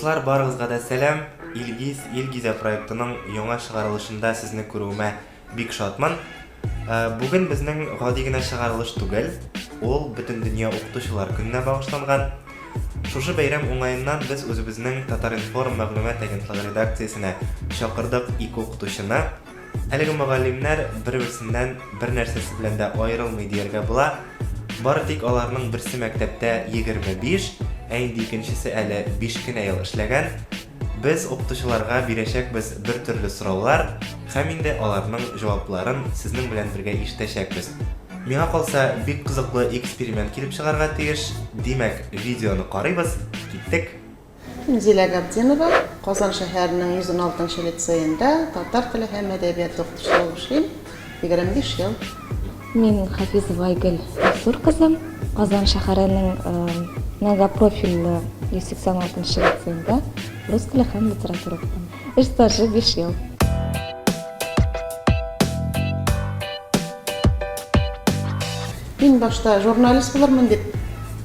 Дуслар, барыгызга да сәлам! Илгиз, Илгизә проектының яңа чыгарылышында сезне күрүемә бик шатмын. Бүген безнең гади генә чыгарылыш түгел, ул Бөтендөнья укытучылар көненә багышланган. Шушы бәйрәм уңаеннан без үзебезнең Татар-информ мәгълүмат агентлыгы редакциясенә чакырдык ике укытучыны. Әлеге мөгаллимнәр бер-берсеннән бер нәрсәсе белән дә аерылмый дияргә була. Бары тик аларның берсе мәктәптә 25, ә инде икенчесе әле 5 кенә ел эшләгән. Без укытучыларга бирәчәкбез бер төрле сораулар һәм инде аларның җавапларын сезнең белән бергә ишетәчәкбез. Миңа калса, бик кызыклы эксперимент килеп чыгарга тиеш. Димәк, видеоны карыйбыз, киттек! Инзилә Габдинова, Казан шәһәренең 116 нчы лицеенда татар теле һәм әдәбияты укытучысы булып эшлим, 25 ел. Мин Хафизова Айгөл Илсур кызы, Казан шәһәренең многопрофильле 186 нчы лицеенда рус теле һәм литература укытам. Эш стажы 5 ел. Мин башта журналист булырмын дип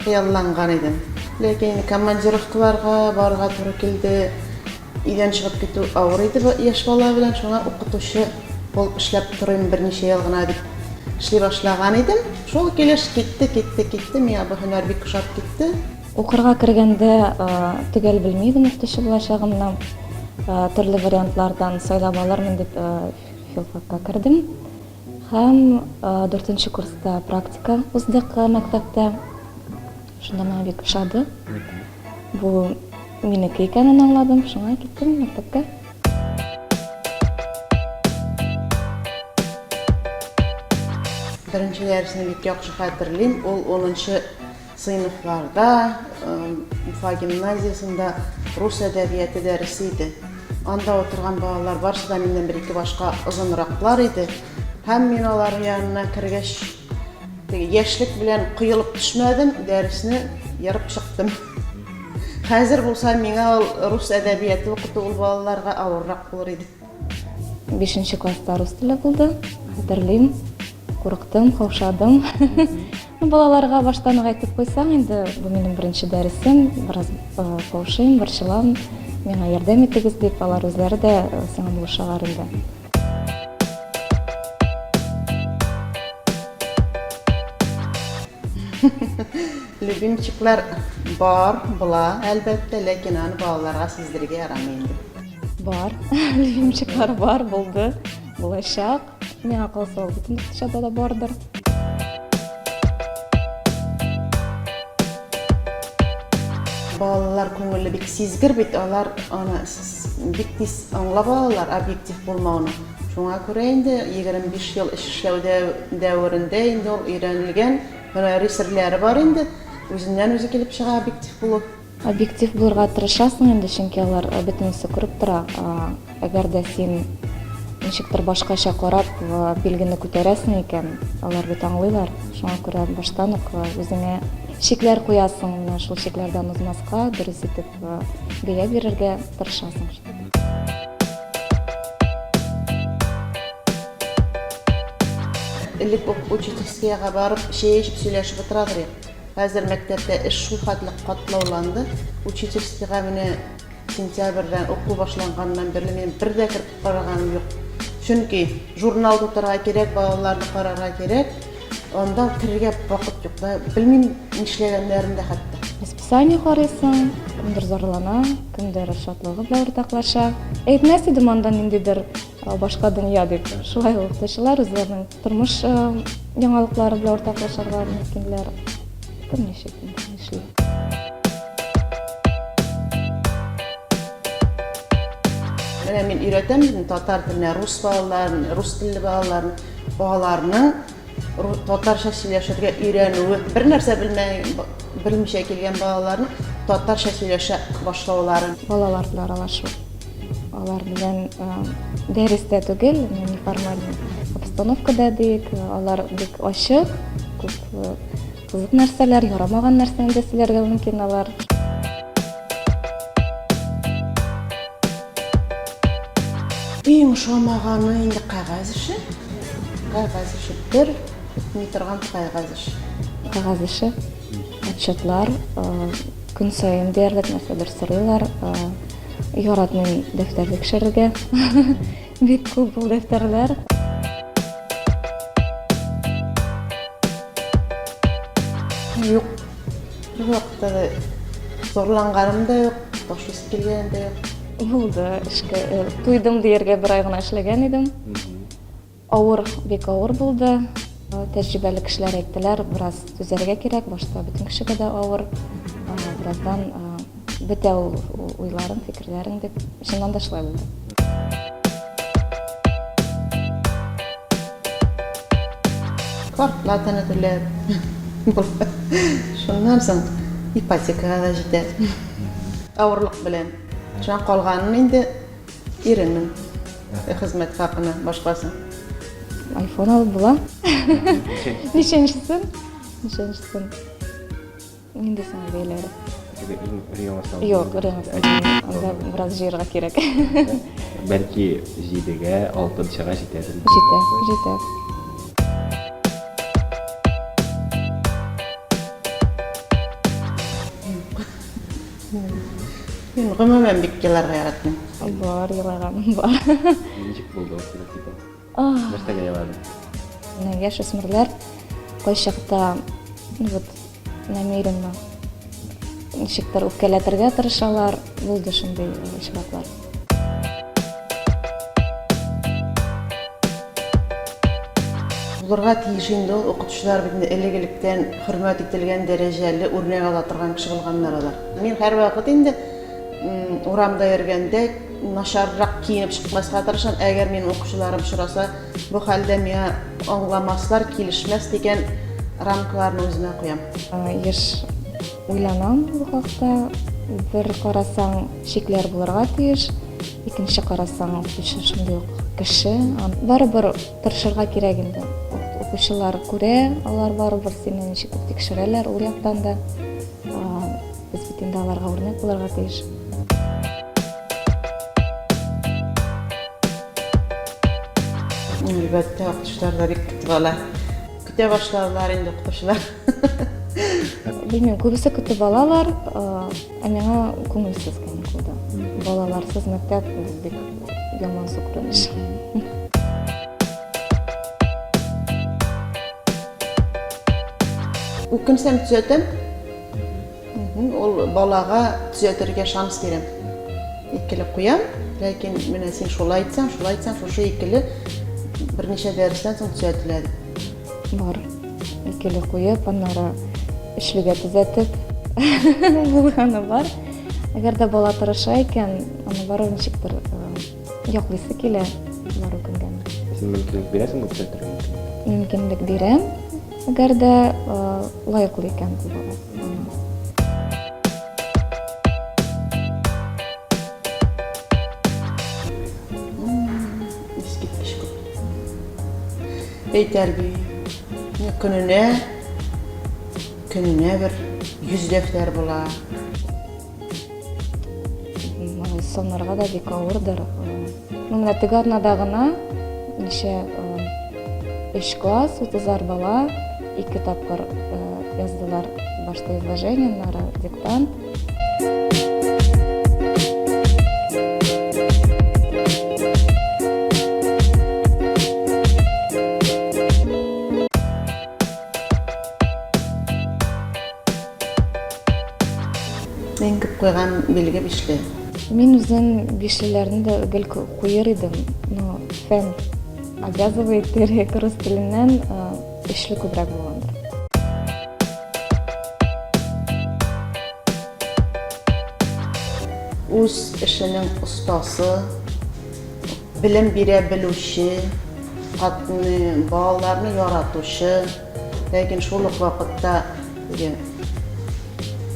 хыялланган идем. Ләкин командировкаларга барырга туры килде. Өйдән чыгып китү авыр иде яшь бала белән, шуңа укытучы булып эшләп торыйм берничә ел гына дип эшли башлаган идем. Шул килеш китте, китте, китте. Миңа бу һөнәр бик ошап китте. Укырга кергәндә төгәл белми идем укытучы булачагымны. Төрле вариантлардан сайлап алырмын дип филфакка кердем. Һәм дүртенче курста практика уздык мәктәптә. Шунда миңа бик ошады. Бу минеке икәнен аңладым, шуңа киттем мәктәпкә. Беренче дәресне бик яхшы хәтерлим. Ул унынчы сыйныфларда Уфа гимназиясендә рус әдәбияты дәресе иде. Анда утырган балалар барысы да миннән бер-ике башка озынраклар иде. Һәм мин алар янына кергәч, теге яшьлек белән коелып төшмәдем, дәресне ерып чыктым. Хәзер булса, миңа ул рус әдәбияты укыту ул балаларга авыррак булыр иде. Бишенче класста рус теле булды, хәтерлим. Курыктым, каушадым. Ну, балаларга баштан ук әйтеп куйсаң, инде бу минем беренче дәресем, бераз каушыйм, борчылам, миңа ярдәм итегез дип, алар үзләре дә сиңа булышалар инде. Любимчиклар бар, була, әлбәттә, ләкин аны балаларга сиздерергә ярамый инде. Бар, любимчиклар бар, булды, булачак. Миңа калса, ул бөтен укытучыда да бардыр. Балалар күңеле бик сизгер бит, алар аны бик тиз аңлап алалар объектив булмауны. Шуңа күрә инде 25 ел эш эшләү дәверендә инде ул өйрәнелгән һөнәри серләре бар инде, үзеннән-үзе килеп чыга объектив булу. Объектив булырга тырышасың инде, чөнки алар бөтенесе күреп тора. Әгәр дә син ничектер башкача карап, билгене күтәрәсең икән, алар бит аңлыйлар. Шуңа күрә баштан ук үзеңә чикләр куясың, менә шул чикләрдән узмаска, дөрес итеп бәя бирергә тырышасың. Элек үк учительскаяга барып, чәй эчеп сөйләшеп утырадыр идек. Хәзер мәктәптә эш шул хәтле катлауланды. Учительскийга менә сентябрьдән уку башланганнан бирле минем бер дә кереп караганым юк. Чөнки журнал тутырырга кирәк, балаларны карарга кирәк. Анда керергә вакыт юк. Белмим нишләгәннәрен дә хәтта. Расписание карыйсың, кемдер зарлана, кемдер шатлыгы белән уртаклаша. Әйтмәс идем анда ниндидер башка дөнья дип. Шулай ук укытучылар үзләренең Тормыш яңалыклары белән уртаклашырга мөмкинләр. Кем ничек нишли. Менә мин өйрәтәм бит татар теленә рус балаларын, рус телле балаларын, аларның татарча сөйләшергә өйрәнүе, бер нәрсә белмәй, белмичә килгән балаларның татарча сөйләшә башлаулары. Балалар белән аралашу. Алар белән дәрестә түгел, неформальный обстановкада диек, алар бик ачык, күп кызык нәрсәләр, ярамаган нәрсәне дә сөйләргә мөмкин алар. Иң ошамаганы инде кәгазь эше. Кәгазь эше бер бетми торган кәгазь эше. Кәгазь эше, отчетлар, Көн саен диярлек нәрсәдер сорыйлар. Яратмыйм дәфтәр тикшерергә. Бик күп ул дәфтәрләр. Юк. Бер вакытта да зарланганым да юк, ташлыйсы килгәнем дә юк. Булды, эшкә туйдым дияргә бер ай гына эшләгән идем. Авыр, бик авыр булды. Тәҗрибәле кешеләр әйттеләр, бераз түзәргә кирәк, башта бөтен кешегә дә авыр. Бераздан бетә ул уйларың, фикерләрең дип. Чыннан да шулай булды. Квартплатаны түләп. Шуннан соң ипотекага да җитә. Авырлык белән. Шуннан калганын инде иренең хезмәт хакына башкасы. Айфон алып була. Ничәнчесен? Ничәнчесен? Нинди соң бәяләре? Теге иң өр-яңасын. Юк, өр-яңасын. Анда бераз җыярга кирәк. Бәлки җидегә, алтынчыга җитәдер. Җитә, җитә. Юк. Мин гомумән бик еларга яратмыйм. Бар, елаганым бар. Ничек булды ул килеп китә? Нәрсәгә еладың? Менә яшүсмерләр кайчакта, ну вот, намеренно ничектер үпкәләтергә тырышалар. Булды шундый очраклар. Булырга тиеш инде ул, укытучылар бит инде элек-электән хөрмәт ителгән, дәрәҗәле, үрнәк ала торган кеше булганнар алар. Мин һәрвакыт инде урамда йөргәндә начаррак киенеп чыкмаска тырышам. Әгәр минем укучыларым очраса, бу хәлдә миңа аңламаслар, килешмәс дигән рамкаларны үземә куям. Еш уйланам бу хакта. Бер карасаң, чикләр булырга тиеш. Икенче карасаң, укытучы шундый ук кеше. Барыбер тырышырга кирәк инде. Укучылар күрә, алар барыбер сине ничектер тикшерәләр ул яктан да. Без бит инде аларга үрнәк булырга тиеш. Әлбәттә, укытучылар да бик көтеп ала. Көтә башладылар инде укытучылар. Белмим, күбесе көтеп алалар, ә миңа күңелсез каникулда. Балаларсыз мәктәп ул бик ямансу күренеш. Үкенсәм төзәтәм. Ул балага төзәтергә шанс бирәм. Икеле куям, ләкин менә син шулай итсәң, шулай итсәң, шушы икеле берничә дәрестән соң төзәтелә. Бар. Икеле куеп, аннары өчлегә төзәтеп булганы бар. Әгәр дә бала тырыша икән, аны барыбер ничектер яклыйсы килә бар үкенгән. Син мөмкинлек бирәсеңме төзәтергә? Мөмкинлек бирәм. Әгәр дә лаеклы икән бу бала. Искиткеч күп. Әйтәр би. Көненә көненә бер 100 дәфтәр була. Саннарга да бик авырдыр. Ну, менә теге атнада гына ничә өч класс, утызар бала ике тапкыр яздылар. Башта изложение, аннары диктант. Мин күп куйган билге бишле. Мин үзем бишлеләрне дә гел куер идем, но фән обязывает дирек рус теленнән өчле күбрәк булгандыр. Үз эшенең остасы, белем бирә белүче, балаларны яратучы, ләкин шул ук вакытта теге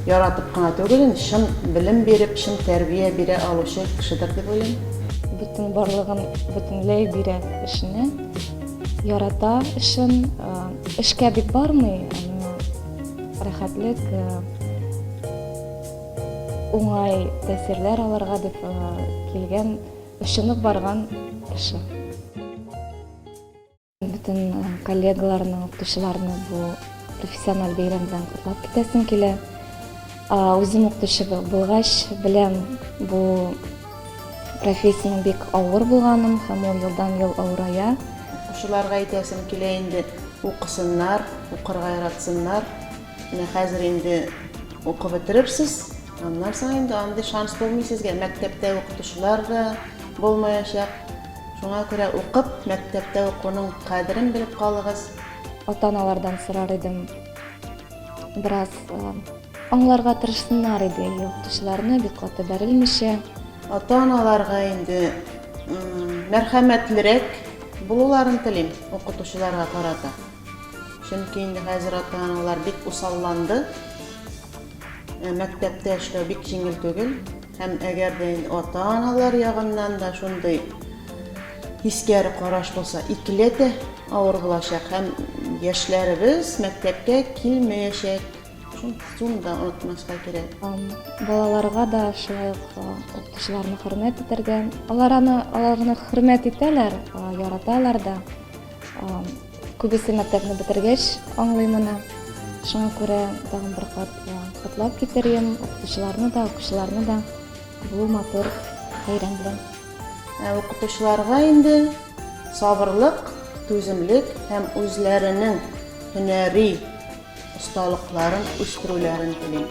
яратып кына түгел, инде чын белем биреп, чын тәрбия бирә алучы кешедер дип уйлыйм. Бөтен барлыгын бөтенләй бирә эшенә, ярата эшен, эшкә дип бармый, әмма рәхәтлек, уңай тәэсирләр алырга дип килгән, очынып барган кеше. Бөтен коллегаларны, укытучыларны бу профессиональ бәйрәм белән котлап китәсем килә. Үзем укытучы булгач, беләм, бу профессиянең бик авыр булганын һәм ул елдан-ел авырая. Укучыларга әйтәсем килә инде, укысыннар, укырга яратсыннар. Менә хәзер инде укып бетерерсез, аннан соң инде андый шанс булмый сезгә. Мәктәптә укытучылар да булмаячак. Шуңа күрә укып, мәктәптә укуның кадерен белеп калыгыз. Ата-аналардан сорар идем, бераз аңларга тырышсыннар иде, укытучыларны бик каты бәрелмичә. Ата-аналарга инде мәрхәмәтлерәк булуларын телим укытучыларга карата. Чөнки инде хәзер ата-аналар бик усалланды. Мәктәптә эшләү бик җиңел түгел. Һәм әгәр дә инде ата-аналар ягыннан да шундый тискәре караш булса, икеләтә авыр булачак һәм яшьләребез мәктәпкә килмәячәк. Шуны да онытмаска кирәк. Балаларга да шулай ук укытучыларны хөрмәт итәргә. Алар аны аларны хөрмәт итәләр, яраталар да. Күбесе мәктәпне бетергәч аңлый моны. Шуңа күрә тагын бер кат котлап китерим укытучыларны да, укучыларны да бу матур бәйрәм белән. Ә укытучыларга инде сабырлык, түземлек һәм үзләренең һөнәри осталыкларын үстерүләрен телим.